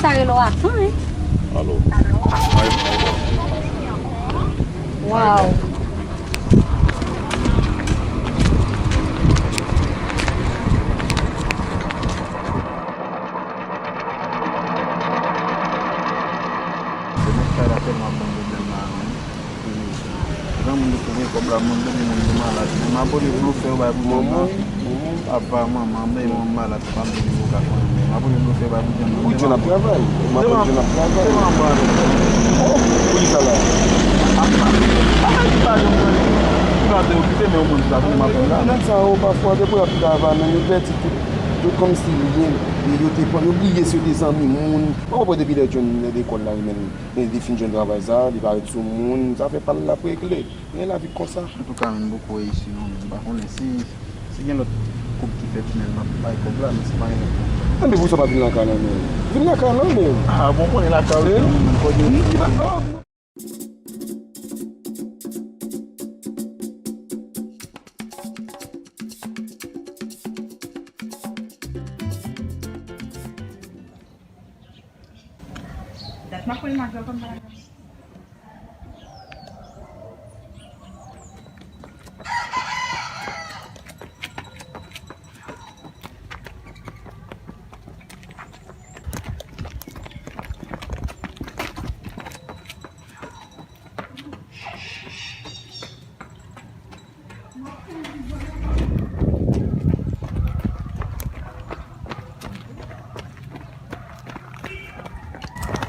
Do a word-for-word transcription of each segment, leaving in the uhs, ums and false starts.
Sa rele w atan, wi. Alo. Waw. Demen kay la tèlman ban m pwoblèm la menm. Granmoun yo pou gen kòb la, moun dòmi, moun yo malad. Men m abòne blofè yo bay pou Djonna. Apa manman, men manman malad, pa m dòmi yo ka konnen. Men m abòne blofè yo bay pou Djonna. Pou Djonna ap travay. M aprann Djonna ap travay. Se manman. Oh, poukisa la? Apa ki pa janm konnen. Ki pa te okipe, men yon moun ki pa konnen m aprann la. Nèg sa yo pafwa, depi yo ap travay, men yo pèdi tout, tout kòmsi lyen. Yo te pran, yo bliye si yo te zanmi moun. Ou konprann depi lè John lekòl la, li menm. Men li fin jwenn travay sa, li pa ret sou moun, zafè pa l l ap regle. Men lavi konsa. Antouka, men m poko reyisi non, men m pa konnen si, si gen lòt koup ki fè tinèl m ap bay kòb la, men se pa yon lòt koup. Enben, pou sa w pa vin lakay la non. Vin lakay la, men. Ah, bon, konnen lakay ou, men kòb yo. Dat m ap wè l nan vlòg kòm pa la.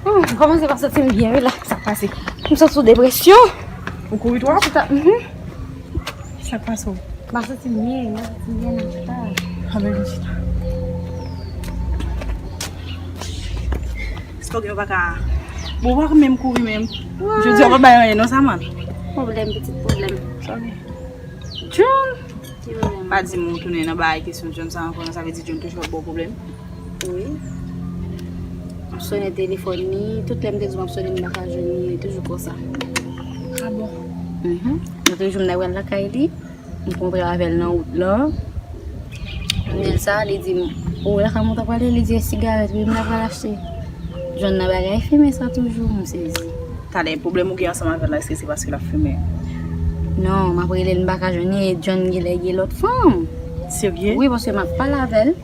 Hmm, m kòmanse pa santi m byen, wi, la. Sa k pase? M santi sou depresyon. Ou kouri twòp? Chita, mhm. Sa k pase w? M pa santi m byen, m pa santi m byen nan chita. Anben vin chita. Èske w gen pa ka? Bon, w pa menm kouri menm. Jodi a w pa bay anyen non, sa mal. Pwoblèm, pitit pwoblèm. Sa gen? John! Ki pwoblèm? Pa di m ou tounen nan bagay kesyon John sa ankò, non, sa vle di John toujou ap ba w pwoblèm? Wi. M ap sonnen telefòn li, tout lè m te di w m ap sonnen, m pa ka jwenn li, li toujou konsa. Ah bon? Mhm. Yon jou m t al lakay li, m kontre avè l nan wout lan. M di l sa, li di m, "O, lakay mwen w t ap prale?" Li di, "E sigarèt wi, m t ap pral achte." John nan bagay fimen sa toujou, m sezi. Talè, pwoblèm ou gen ansanm avè l la, èske se paske l ap fimen? Non, m ap rele l, m pa ka jwenn li, e John genlè gen lòt fanm. Serye? Wi, paske m ap pale avè l.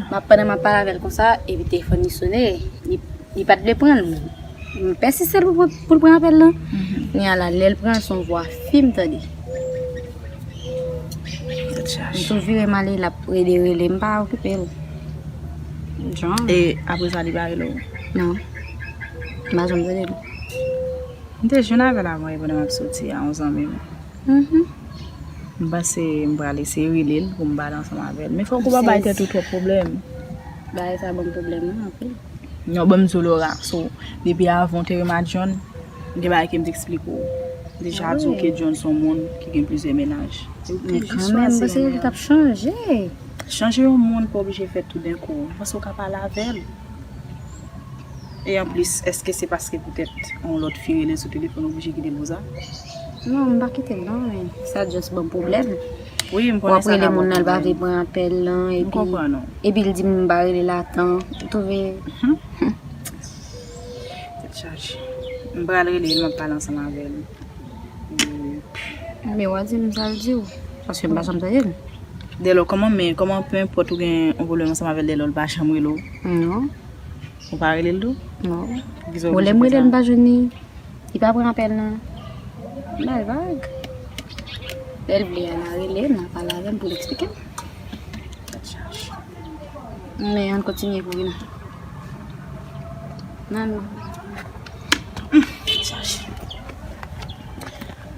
M ap, pandan m ap pale avè l konsa, epi telefòn li sonnen, li, li pa t vle pran l. M pèsiste pou, pou, pou l pran apèl lan. Mhm. Kounye a la, lè l pran l, se yon vwa fi m tande. Tèt chaje. M tou vire m ale, l ap rele, rele, m pa okipe l. John. E apre sa, li pa rele w? Non. M pa janm tande l. M te jwenn avè l avan, e pandan m ap soti a yon zanmi m. Mhm. M panse m pral eseye rele l pou m pale ansanm avè l. Men fòk ou pa bay tèt ou twòp pwoblèm. Bagay sa ban m pwoblèm wi anpil. Non, ban m di w Laura, so, depi avan w te renmen ak John, gen bagay ke m te eksplike w. M te deja di w ke John se yon moun ki gen plizyè mennaj. Men kanmenm, m panse li t ap chanje. Chanje yon moun pa oblije fèt toudenkou. M panse w ka pale avè l. E anplis, èske se paske poutèt yon lòt fi rele l sou telefòn ou oblije kite l konsa? Non, m pa kite l non, men sa just ban m pwoblèm. Wi, m konnen sa ka ban w pwoblèm. W ap rele moun nan, l pa vle pran apèl lan, epi, epi l di m m pa rele l atan. Ou twouve? Tèt chaje. M pral rele l, m ap pale ansanm avè l. Men w a di m sa l di w, paske m pa janm tande l. Dèlò, kòman, men kòman, peu importe ou gen yon pwoblèm ansanm avè l, dèlò l pa janm rele w? Non. Ou pa rele l tou? Non. Bon, lè m rele l, m pa jwenn li. Li pa pran apèl nan. Bèl vag. Lè l vle a, l a rele m, l a pale avè m pou l eksplike m. Tèt chaje. Men, ann kontinye kouri non. Nan, non. Tèt chaje.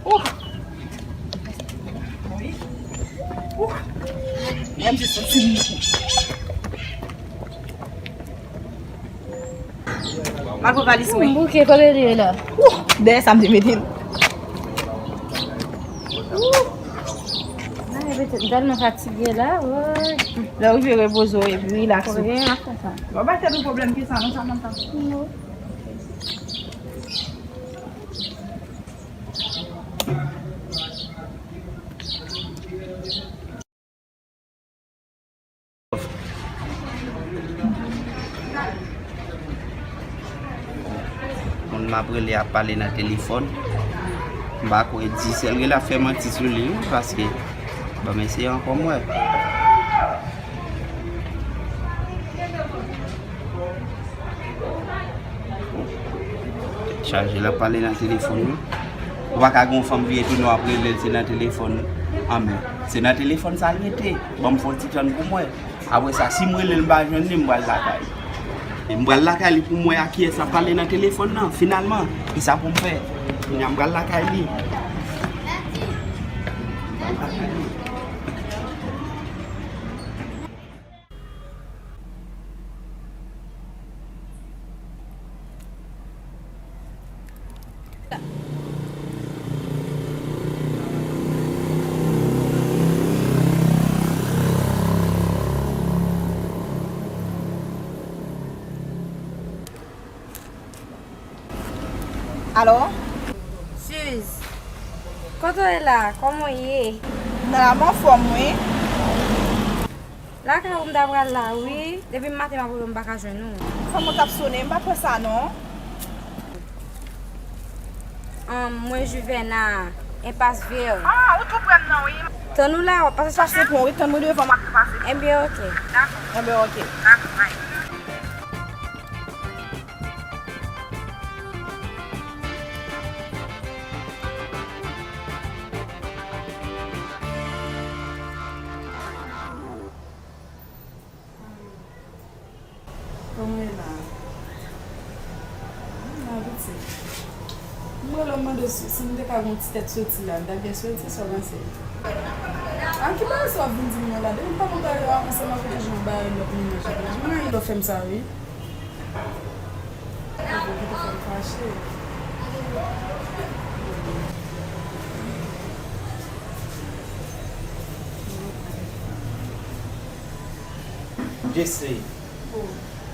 Ouh! Wi. Ouh! Menm se santi m. M al pran valiz mwen. M bouke, kote li ye la? Ouh! Dèyè sa m te mete l. Ouh! Ay, petèt m tèlman fatige la, woy. Lè w rive repoze w epi rilaks ou. Wi, m ap fè sa. W ap bay tèt ou pwoblèm ke sa, non, sa pa m ta fou, non. M ap rele, ap pale nan telefòn. M pa kwè Digicel gen la fè manti sou li, wi, paske, bon, men se ankò m wè. Tèt chaje, l ap pale nan telefòn, wi. Ou pa ka gen yon fanm vye tounen w ap rele l, se nan telefòn. Anben, se nan telefòn sa l rete. Ban m fè yon ti tann pou m wè. Apre sa, si m rele l, m pa jwenn li, m pral lakay li. M pral lakay li pou m wè ak kiyès l ap pale nan telefòn nan, finalman. E sa pou m fè. Kounye a, m pral lakay li. Alo? Suze, kote w ye la? Kòman w ye? Nan la, m anfòm, wi. Lakay ou m ta pral la, wi. Depi maten m ap rele w, m pa ka jwenn ou. Fanm ou t ap sonnen, m pa t wè sa, non. Ahn, mwen Juvena, Enpas Vè. Ah, ou tou pre m nan, wi. Tann ou la, w ap pase chache. Pase pon, wi, tann mwen devan, m ap tou pase. Ebyen, oke. Dakò. Ebyen, oke. Dakò, bye. Kòman w ye la? M la, pitit. M rele w mande si, si m te ka gen yon ti tèt soti la, m ta byen soti, sa w panse? A ki bagay sa w ap vin di m nan la? Depi m pa konn bagay yo ansanm avèk ou, jan w bay lòt moun nan, jan w fè m sa, wi. Ou kite fè m fache. Jesse,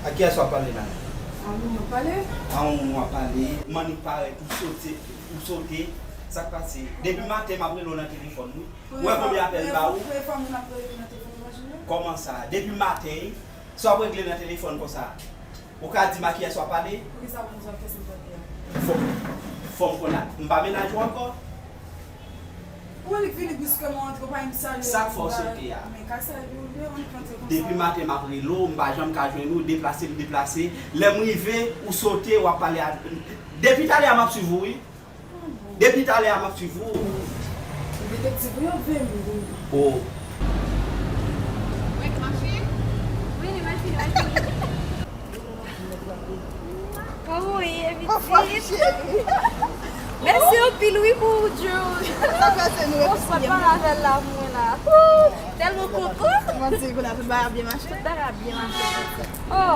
a kiyès w ap pale la? A moun w ap pale? A moun w ap pale. M annik parèt, ou sote, ou sote. Sa k pase? Depi maten, m ap rele w nan telefòn, wi. Ou wè konbyen apèl m ba ou? Premye fwa moun ap rele nan telefòn, imajine. Kòman sa? Depi maten, sa w ap regle nan telefòn konsa? Ou ka di m a kiyès w ap pale? Poukisa w konn sa kiyès m tande a? Fò, fò m konn a, m pa mennaj ou ankò. Ou annik vini briskman antre, ou pa menm salye. Sa k fè w sote a? Men ka sa epi ou vle annik antre konsa. Depi maten m ap rele w, m pa janm ka jwenn ou, deplase m deplase. Lè m rive, ou sote, w ap pale a. Depi talè a m ap swiv ou, wi. Depi talè a m ap swiv ou. Detektiv, wi, ap veye m wi. Oh. Kòman w ye, pitit? Mèsi anpil, wi, pou ou, Joe. Sa fè se nou. Bon, sa pa avè l la pou mwen la. Tèlman kontan. Kòman se, kounye a tout bagay ap byen mache? Tout bagay ap byen mache. Oh,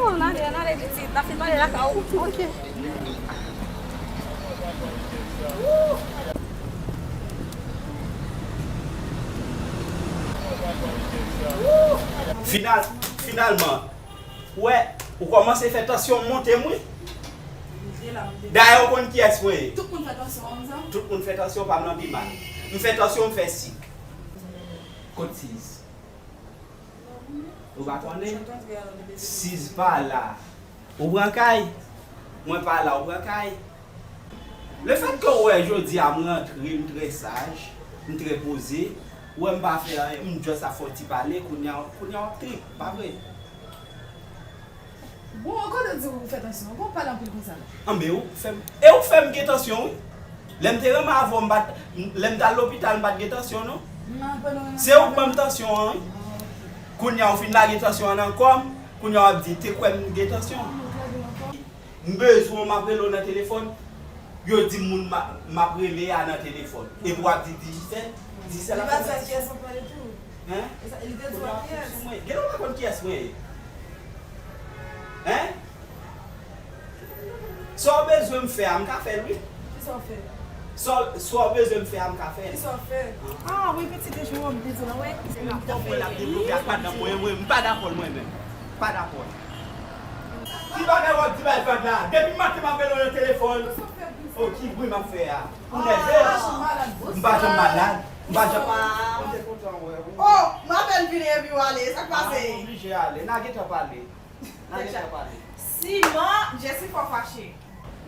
oh, n ale, n ale, pitit. N ap fin pale lakay ou. Ok. Final, finalman, wè, ou kòmanse fè tansyon m monte m, wi. Dayè, ou konn kiyès mwen ye. Tout moun fè tansyon, konsa? Tout moun fè tansyon pa m nan pi mal. M fè tansyon, m fè sik. Kot Siz? Ou pa konnen? Siz pa la, ou pran kay. Mwen pa la, ou pran kay. Lefètke w wè jodi a m rantre, m trè saj, m trè poze, ou wè m pa fè anyen, m just ap fè yon ti pale, kounye a, kounye a w ap trip, pa vre? Bon, kote w di ou fè tansyon? Bon, pale anpil konsa. Anben, ou fè m, e ou fè m gen tansyon, wi. Lè m te renmen avè w, m pa t, lè m t al lopital, m pa t gen tansyon, non. Se ou k ban m tansyon an, wi. Kounye a, ou fin lage tansyon an nan kò m, kounye a, w ap di, te kwè m gen tansyon. M bezwen w, m ap rele w nan telefòn. Yo di m moun m a, m ap rele a nan telefòn. Epi w ap di Digicel. Digicel ap fè sa. Li pa di a kiyès w ap pale tou. Hein? Li te di w a kiyès? Genlè w pa konn kiyès mwen ye. Hein? Sa w bezwen m fè a, m ka fè l, wi. Kisa w fè? Sa w, sa w bezwen m fè a, m ka fè l. Kisa w fè? Ah, wi, pitit, e jan w ap di la, wi. Se m ap tann mwen l ap devlope ak madanm mwen, mwen, m pa dakò l mwen menm. M pa dakò l. Ki bagay w ap di bay vag la? Depi maten m ap rele w nan telefòn. Oh, ki bri m ap fè a? Ou nève? M pa janm malad. M pa janm. M te kontan wè w, wi. Oh, m apèn vini epi w ale. Sa k pase? Ah, m oblije ale. N a gentan pale. N a gentan pale. Siman, Jesse fò fache.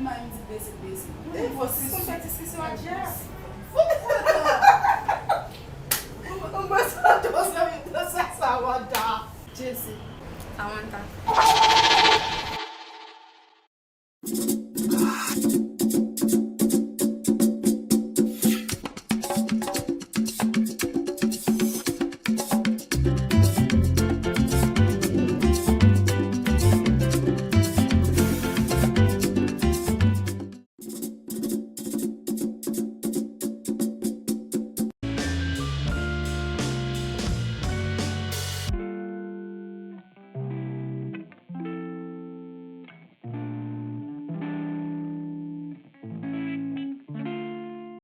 m bay m di beze, beze. E, fò si konn fè diskisyon ak Jeff. Ou kontan? Ou kontan, sa, sa, sa, wada. Jesse. Samantha.